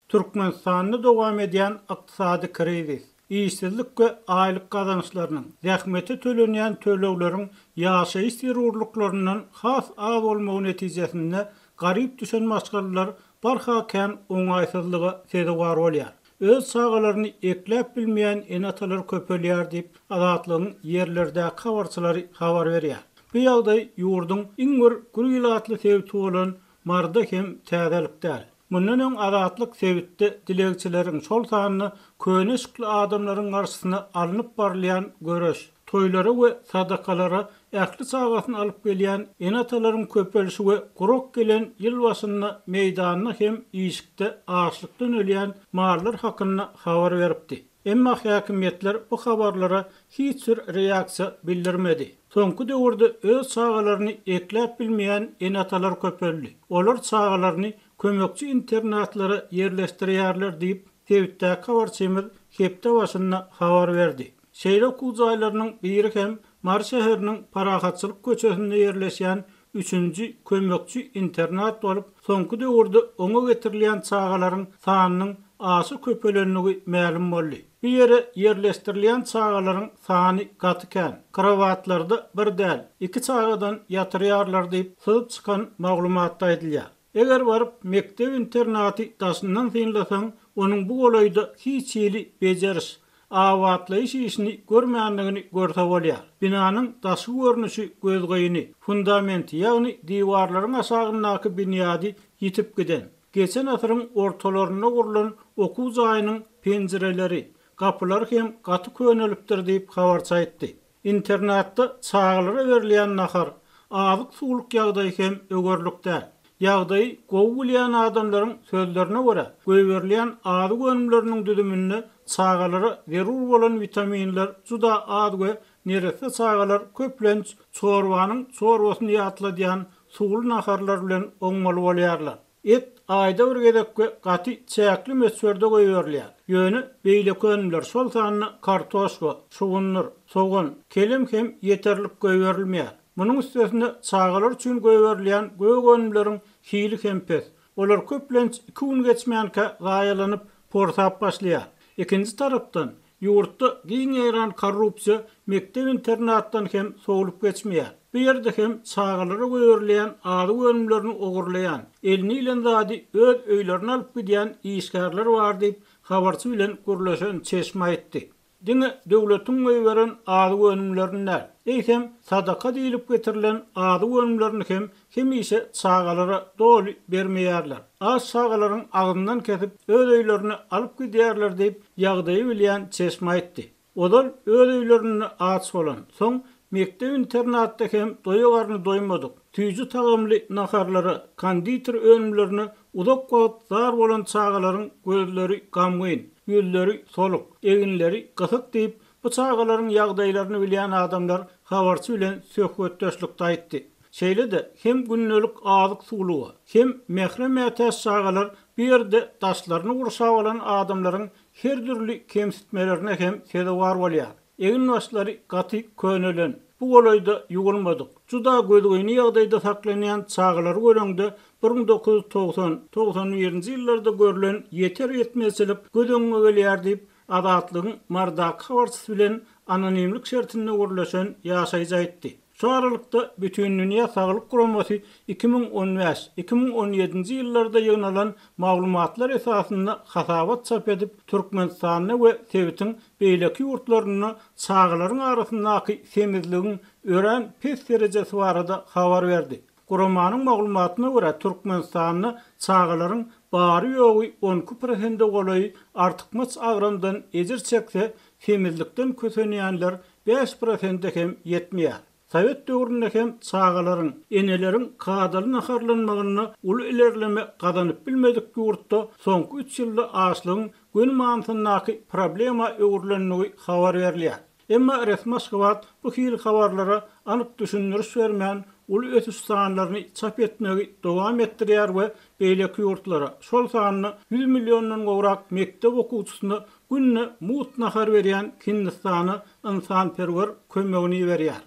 Türkmenistanda dowam edýän ykdysady krizis, işsizlik we aýlyk gazançlarynyň, zähmete tölenýän tölegleriň ýaşaýyş zerurlyklaryndan has az bolmagy netijesinde garyp düşen maşgalalar barha kän oňaýsyzlyga sezewar bolýar. Öz çagalaryny ekläp bilmeýän ene-atalar köpelýär diýip, Azatlygyň ýerlerdäki habarçylary habar berýär. Bu ýagdaý ýurduň iň bir gür ilatly sebiti bolan Maryda hem täzelik däl. Mundan öň Azatlyk sebitde dilegçileriň, şol sanda köne eşikli adamlaryň garşysyna alnyp barylýan göreş, toýlara we sadakalara ähli çagasyny alyp gelýän ene-atalaryň köpelişi we gurak gelen ýyl başynda meýdanda hem işikde açlykdan ölýän mallar hakynda habar beripdi. Emma häkimiýetler bu habarlara hiç bir reaksiýa bildirmedi. Soňky döwürde öz çagalaryny ekläp bilmeýän ene-atalar köpeldi. Olar çagalaryny kömekçi internatlara ýerleşdirýärler diýip, sebitdäki habarçymyz hepde başynda habar berdi. Şeýle okuw jaýlarynyň biri hem Mary şäheriniň Parahatçylyk köçesinde ýerleşýän üçünji kömekçi internat bolup, soňky döwürde oňa getirilýän çagalaryň sanynyň aşa köpelendigi mälim boldy. Bu ýere ýerleşdirilýän çagalaryň sany gaty kän. Krowatlarda bir däl, iki çagadan ýatyrýarlar diýip, syzyp çykan maglumatda aýdylýar. Eger baryp, mekdep-internaty daşyndan synlasaň, onuň bu golaýda hiç hili bejeriş, abatlaýyş işini görmändigini görse bolýar. Binanyň daşky görnüşi gözgyny, fundamenti, ýagny diwarlaryň aşagyndaky binýady ýitip giden. Geçen asyryň ortalarynda gurlan okuw jaýynyň penjireleri, gapylary hem gaty könelipdir diýip, habarçy aýtdy. Internatda çagalara berilýän nahar, azyk-suwluk ýagdaýy hem öwerlik däl. Ýagdaýy gowy bilýän adamlaryň sözlerine görä, goýberilýän azyk önümleriniň düzüminde çagalara zerur bolan witaminler juda az we neresse çagalar köplenç çorbanyň çorbasyny ýatladýan suwly naharlar bilen oňmaly bolýarlar. Et aýda bir gezek we gaty çäkli möçberde goýberilýär. Ýöne beýleki önümler, şol sanda kartoşka, şugundyr, sogan, kelem hem ýeterlik goýberilmeýär. Munuň üstesine çagalar üçin goýberilýän gök önümleriň hili hem pes. Olar köplenç iki gün geçmänkä zaýalanyp, porsap başlaýar. Ikinji tarapdan, Ýurtda giň ýaýran korrupsiýa mekdep-internatdan hem sowlup geçmeýär. Bu ýerde hem çagalara goýberilýän azyk önümlerini ogurlaýan, eline ilen zady öz öýlerine alyp gidýän işgärler bar diýip, habarçy bilen gürleşen çeşme aýtdy. Diňe döwletiň goýberen azyk önümlerini däl, eýsem, sadaka diýlip getirilen azyk önümlerini hem hemişe çagalara doly bermeýärler. Aç çagalaryň agzyndan kesip, öz öýlerine alyp gidýärler diýip, ýagdaýy bilýän çeşme aýtdy. Ozal öz öýlerinde aç bolan, soň mekdep-internatda hem doýa garny doýmadyk, süýji tagamly naharlara, konditer önümlerine uzak wagt zar bolan çagalaryň gözleri gamgyn, ýüzleri soluk, eginleri gysyk diýip, bu çagalaryň ýagdaýlaryny bilýän adamlar habarçy bilen söhbetdeşlikde aýtdy. Şeýle-de, hem gündelik azyk-suwluga, hem mähre mätäç çagalar bu ýerde daşlaryny gurşap alan adamlaryň her dürli kemsitmelerine hem sezewar bolýar. Egin-başlary gaty könelen, bu golaýda ýuwulmadyk, juda gözgyny ýagdaýda saklanýan çagalary göreňde 1990, 91-nji ýyllarda görlen ýeter-ýetmezçilik göz öňüňe gelýär diýip, Azatlygyň Marydaky habarçysy bilen anonimlik şertinde gürleşen ýaşaýjy aýtdy. Şu aralykda, Bütindünýä saglyk guramasy 2015, 2017-nji ýyllarda ýygnalan maglumatlar esasynda hasabat çap edip, Türkmenistanda we sebitiň beýleki ýurtlarynda çagalaryň arasyndaky semizligiň örän pes derejesi barada habar berdi. Guramanyň maglumatyna görä, Türkmenistanda çagalaryň bary-ýogy 12 prosente golaýy artykmaç agramdan ejir çekse, semizlikden kösenýänler 5 prosente hem ýetmeýär. Sowet döwründe hem çagalaryň, eneleriň kadaly naharlanmagynda uly ilerleme gazanyp bilmedik ýurtda soňky üç ýylda açlygyň göni manysyndaky problema öwrülendigi habar berilýär. Emma resmi Aşgabat bu hili habarlara anyk düşündiriş bermän, uly ösüş sanlaryny çap etmegi dowam etdirýär we beýleki ýurtlara, şol sanda ýüz milliondan gowrak mekdep okuwçysyna günde mugt nahar berýän Hindistana ynsanperwer kömegini iberýär.